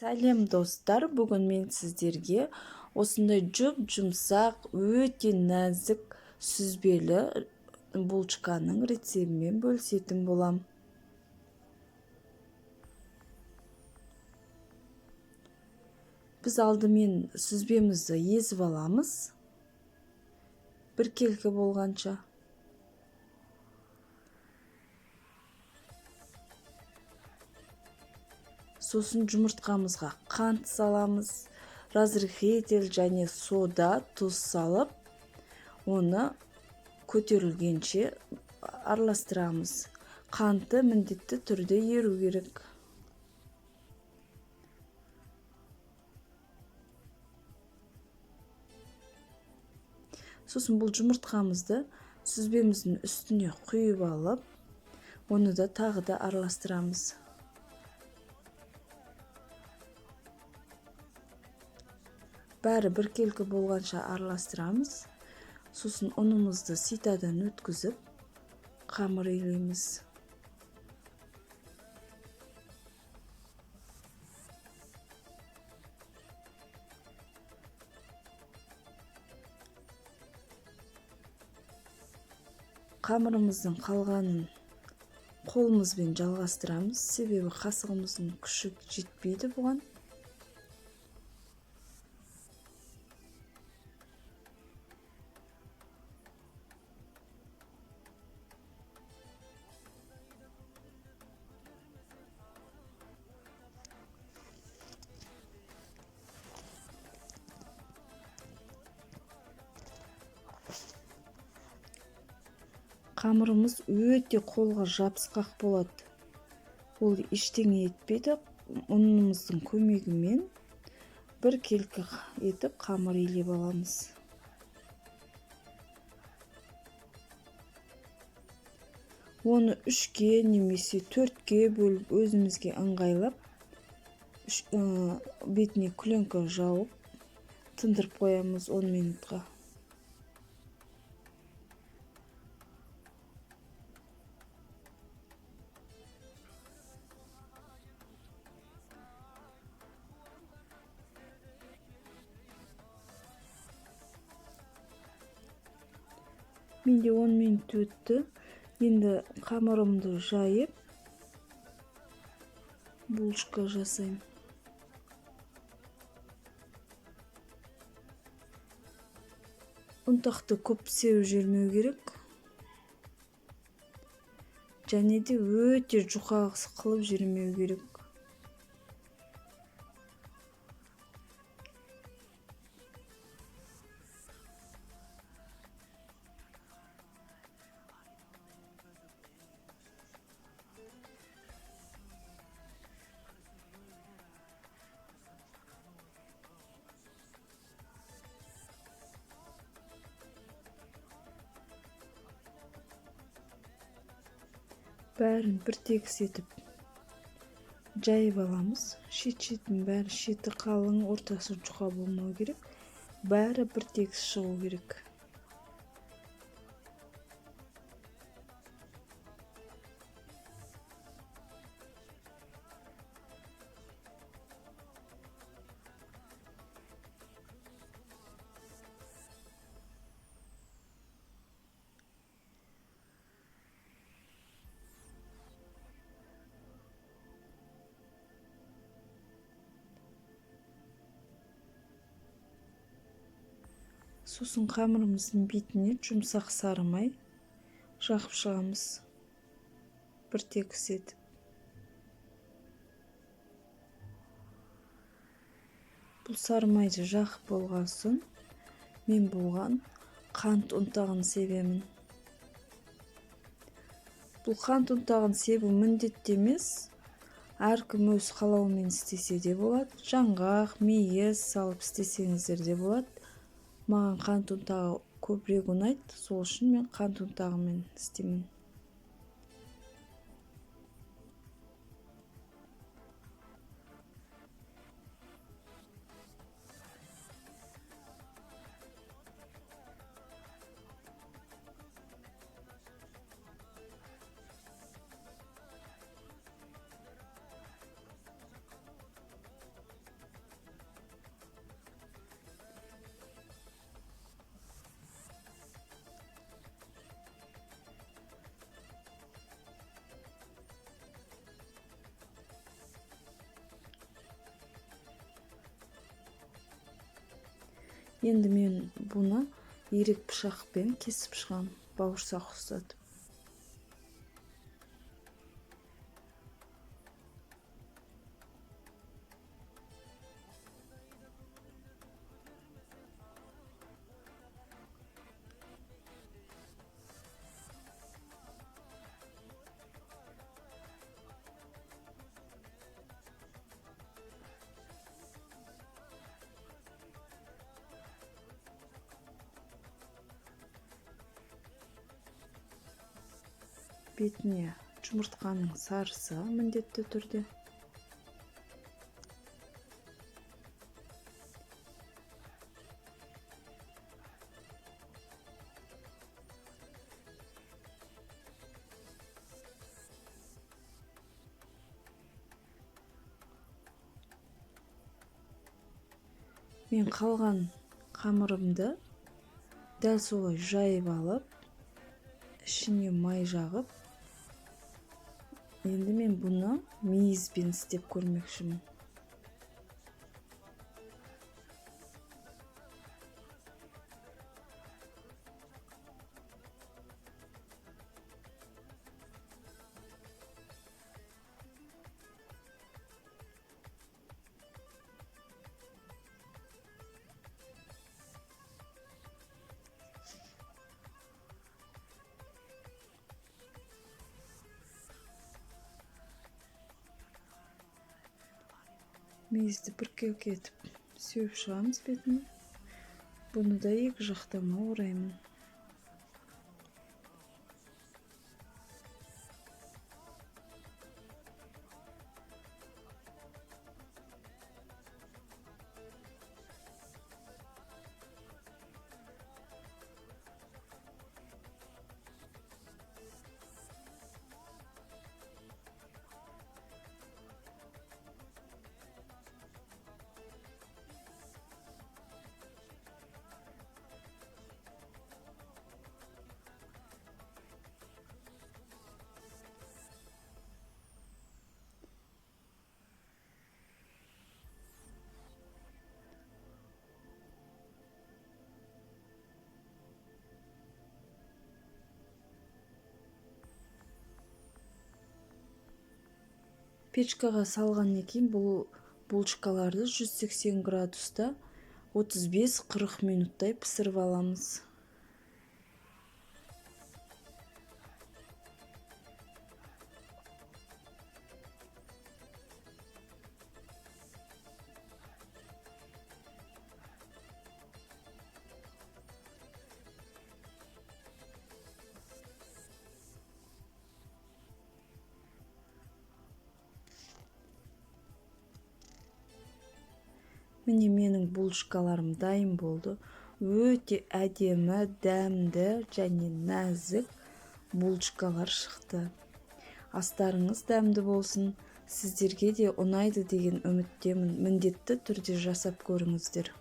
Сәлем достар, бүгін мен сіздерге осындай жұп-жұмсақ, өте нәзік сүзбелі булочканың рецептімен бөлісетін болам. Біз алдымен сүзбемізді езіп аламыз, біркелкі болғанша. Сосын жұмыртқамызға қант саламыз, разрыхлитель және сода, тұз салып, оны көтерілгенше араластырамыз. Қанты міндетті түрде еру керек. Сосын бұл жұмыртқамызды сүзбеміздің үстіне құйып алып, оны да тағы да араластырамыз. Бәрі біркелкі болғанша араластырамыз. Сосын ұнымызды ситадан өткізіп, қамыр илейміз. Қамырымыздың қалғанын қолымызбен жалғастырамыз, себебі қасығымыздың күші жетпейді бұған. Қамырымыз өте қолға жабысқақ болады. Ол ештеңе етпейді. Ұнымыздың көмегімен біркелкі етіп қамыр илеп аламыз. Оны 3-ке немесе 4-ке бөліп өзімізге ыңғайлап, бетіне пленка жауып тындырып қоямыз 10 минутқа. Менде 10 минут өтті. Енді қамырымды жайып, булочка жасаймын. Ұнтақты көп сеуіп жібермеу керек. Және де өте жұқа қылып жібермеу керек. Бәрін бір тегіс етіп жайып аламыз. Шет-шетін бәрі, шеті қалың, ортасы жұқа болмау керек. Бәрі бір тегіс шығу керек. Сосын қамырымыздың бетіне жұмсақ сары май жағып шығамыз. Бір тегіс етіп. Бұл сары майды жағып болған соң мен бұған қант ұнтағын себемін. Бұл қант ұнтағын себу міндетті емес. Әркім өз қалауымен істесе де болады. Жаңғақ, мейіз салып істесеңіздер де болады. Маған қант ұнтағы көбірек ұнайды, сол үшін мен қант ұнтағымен істеймін. Енді мен бұны ирек пышақпен кесіп шығамын, бауырсақ ұстатып. Бетіне жұмыртқаның сарысы міндетті түрде. Мен қалған қамырымды дәл солай жайып алып, ішіне май жағып, енді мен бұны мейізбен істеп көрмекшімін. Мейізді біркелкі етіп сеуіп шығамыз бетіне. Бұны да екі жақтама ораймын. Печкаға салғаннан кейін бұл булочкаларды 180 градуста 35-40 минуттай пісіріп аламыз. Міне менің булочкаларым дайын болды. Өте әдемі, дәмді және нәзік булочкалар шықты. Астарыңыз дәмді болсын. Сіздерге де ұнайды деген үміттемін. Міндетті түрде жасап көріңіздер.